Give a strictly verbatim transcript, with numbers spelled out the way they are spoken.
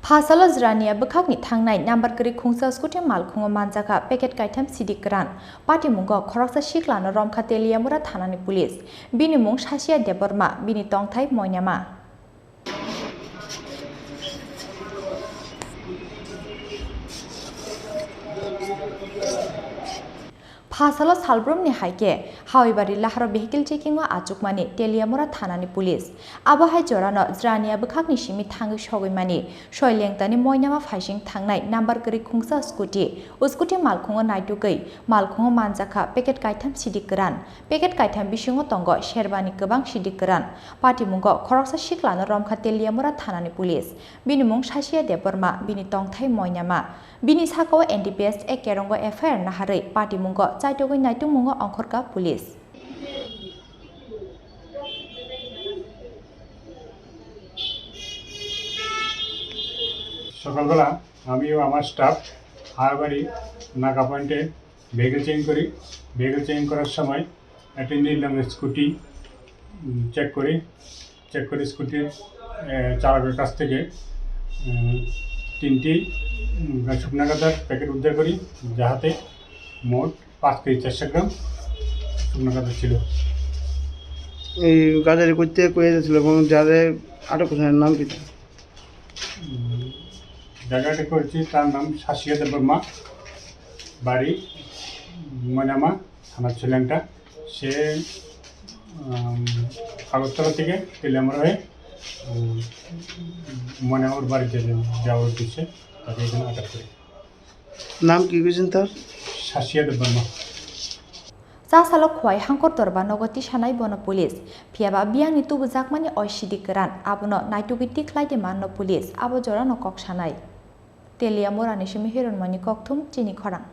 Phasalo Jirania bwkhakni thangnai number kwrwi khungsa scooty malkhungo manjakha packet kaitham sidik kwran. Patimungo khoroksa siklano romkha Teliamura thanani police. Bini mung Sasiya Debbarma, bini tongthai Moinama. Phasalo salbrumni hai khe Hawibari laharo vehicle checking o achukmani Teliamura thanani police. Abo hai jorano Jirania bwkhakni simi thangwi sogwimani soi lengtani Moinama phaising thangnai number kwrwi khungsa scooty. O scooty malkhungo naitugwi malkhungo manjakha packet kaitham sidik kwran. Packet kaitham bisingo tongo serbani kwbang sidik kwran. Patimungo khoroksa siklano romkha Teliamura thanani police. Bini mung Sasiya Debbarma, bini tongthai Moinama. Bini sakao N D P S A Kerongo F I R naharwi patimungo chaitugwi naitungmungo ongkhorkha police. সকালবেলা আমি ও আমার স্টাফ হাওয়াবাড়ি নাকা পয়েন্টে vehicle checking করি। Vehicle checking করার সময় একটা নীল রঙের স্কুটি, উম, চেক করি। চেক করি স্কুটির, এ, চালকের কাছ থেকে, উম, তিনটি, উম, শুকনা গাঁজার প্যাকেট উদ্ধার করি, যাহাতে মোট পাঁচ কেজি চারশো গ্রাম শুকনা গাঁজা ছিল। এই গাজারি করতে কয়ে দিয়েছিল এবং যাদের আটক করেছেন নাম কি? উম, যাকে আটক করেছি তার নাম শাসিয়া দেববর্মা, বাড়ি ময়নামা, থানা ছিলেনটা। সে, উম, আগরতলা থেকে তেলিয়ামুড়া হয়ে, উম, ময়নামার বাড়িতে যাওয়ার উদ্দেশ্যে তাকে এখানে আটক করি। নাম কি কইছেন তার? শাসিয়া Debbarma. Chasalo Khwai Hangkor Dorba nogo tisanai bono police. Phiyaba biyangni tubujakmani oi sidik kwran, abono naitugwi tikhlai di manno police, abo jorano kok sanai. Teliamurani simi Hironmoni Kokthum, chini khorang.